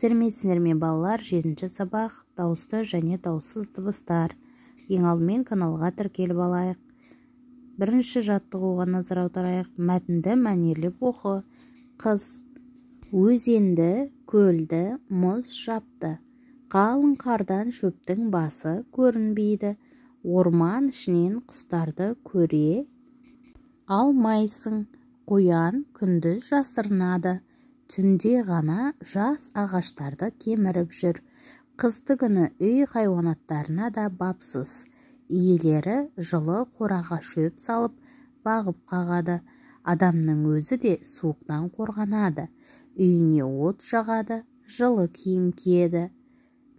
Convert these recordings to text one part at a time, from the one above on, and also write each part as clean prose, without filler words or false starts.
Сәлеметсіздер ме, балалар? Жетінші сабақ, дауысты және дауыссыз дыбыстар. Ең алдымен каналға тіркеліп алайық. Бірінші жаттығуға назар аударайық. Мәтінді мәнерлеп оқы. Қыс. Өзенді, көлді мұз жапты. Қалың қардан шөптің басы көрінбейді. Орман ішінен құстарды көре алмайсың. Қоян күндіз жасырынады. Түнде ғана жас ағаштарды кеміріп жүр. Қысты күні үй хайуанаттарына да бапсыз. Иелері жылы қораға шөп салып, бағып қағады. Адамның өзі де суықтан қорғанады. Үйіне от жағады, жылы киім киеді.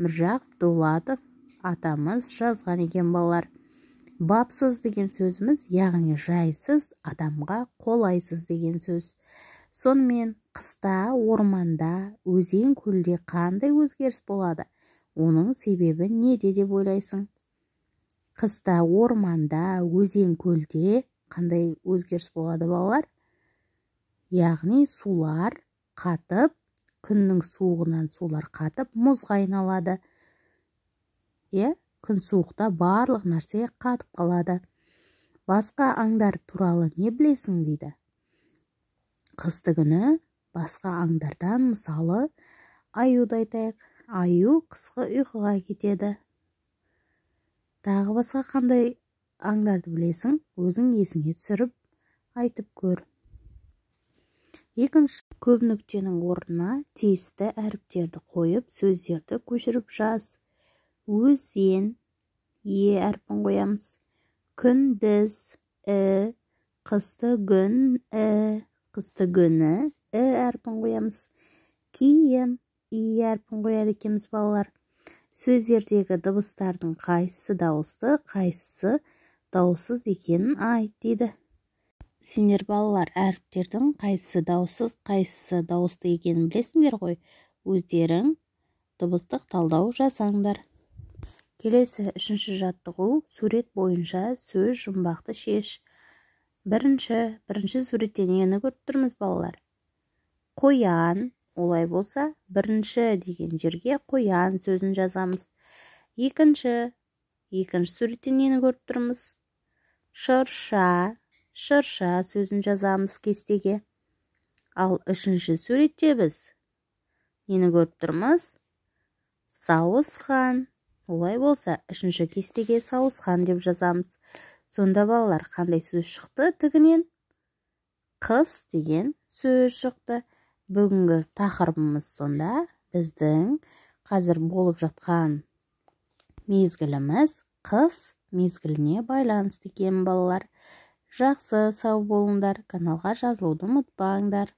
Міржақып Дулатов атамыз жазған екен, балалар. Бапсыз деген сөзіміз, яғни жайсыз, адамға қолайсыз деген сөз. Сонымен, қыста орманда, өзен, көлде қандай өзгеріс болады? Оның себебі неде деп ойлайсың? Қыста орманда, өзен, көлде қандай өзгеріс болады, балалар? Яғни сулар қатып, күннің суығынан сулар қатып, мұзға айналады. Иә, күн суықта барлық нәрсе қатып қалады. Басқа аңдар туралы не білесің дейді. Қысты күні басқа аңдардан, мысалы, аюды айтайық. Аю қысқы ұйқыға кетеді. Тағы басқа қандай аңдарды білесің? Өзің есіңе түсіріп айтып көр. Екінші, көп нүктенің орнына тиісті әріптерді қойып, сөздерді көшіріп жаз. Өзен, е әрпін қоямыз. Күндіз, і, қысты күн, і, қысты күні, і әрпін қоямыз. Киім, и әрпін қояды екенбіз, балалар. Сөздердегі дыбыстардың қайсысы дауысты, қайсысы дауыссыз екенін айт дейді. Сендер, балалар, әріптердің қайсысы дауыссыз, қайсысы дауысты екенін білесіңдер ғой. Өздерің дыбыстық талдау жасаңдар. Келесі үшінші жаттығу, сурет бойынша сөз жұмбақты шеш. Бірінші суретте нені көріп тұрмыз, балалар? Қоян. Олай болса, бірінші деген жерге қоян сөзін жазамыз. Екінші суретте нені көріп тұрмыз? Шырша. Шырша сөзін жазамыз кестеге. Ал үшінші суретте біз нені көріп тұрмыз? Сауысқан. Олай болса, үшінші кестеге сауысқан деп жазамыз. Сонда, балалар, қандай сөз шықты тігінен? Қыс деген сөз шықты. Бүгінгі тақырыбымыз сонда біздің қазір болып жатқан мезгіліміз қыс мезгіліне байланысты екен, балалар. Жақсы, сау болыңдар. Каналға жазылуды ұмытпаңдар.